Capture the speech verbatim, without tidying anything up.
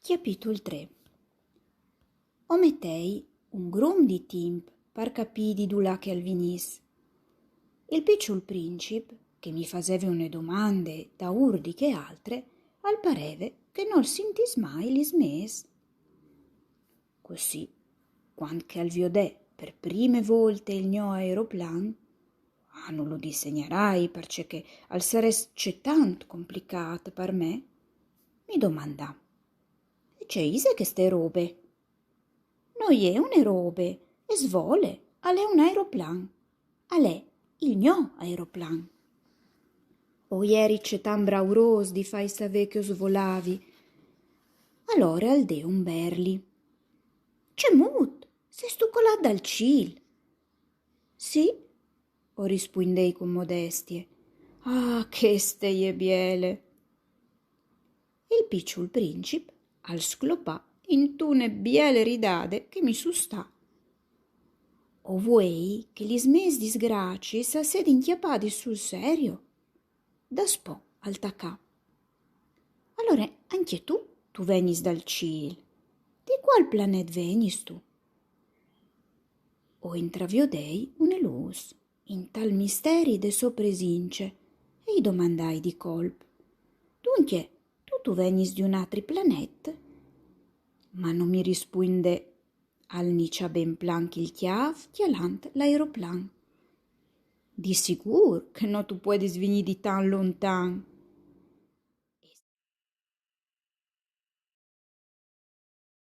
Cjapitul trê. O metèi un grum di timp par capî di dulà che al vinìs. Il piçul princip, che mi faseve une domande daûr di chê altre, al pareve che nol sintìs mai lis mês. Cussì, cuant che al viodè par prime volte il gno aeroplan, ah, no lu disegnarai, parcè che al sarès cetant complicât par me, mi domandà: «E ce ise cheste robe?» «No je une robe, e svole, al è un aeroplan. Al è il gno aeroplan.» O jeri cetant braurôs di fâi savê che o svolavi. Alore al dè un berli: «Cemût, sêstu colât dal cîl?» «Sì», o rispuindei cun modestie. «Ah, cheste e je biele!» Il piçul princip al sclopà intune biele ridade che mi sustà. O vuei che lis mês disgraciis a sedin cjapadis sul serio. Daspò al tacà: «Alore ancje tu, tu vegnis dal cîl. Di cuâl planet vegnistu?» O intraviodei une lûs intal misteri de sô presince e i domandai di colp: «Duncje, tu, tu vegnis di un altri planet?» Ma no mi rispuindè, al niçà ben planc il cjâf cjalant l'aeroplan. «Di sigûr che no tu puedis vignî di tant lontan.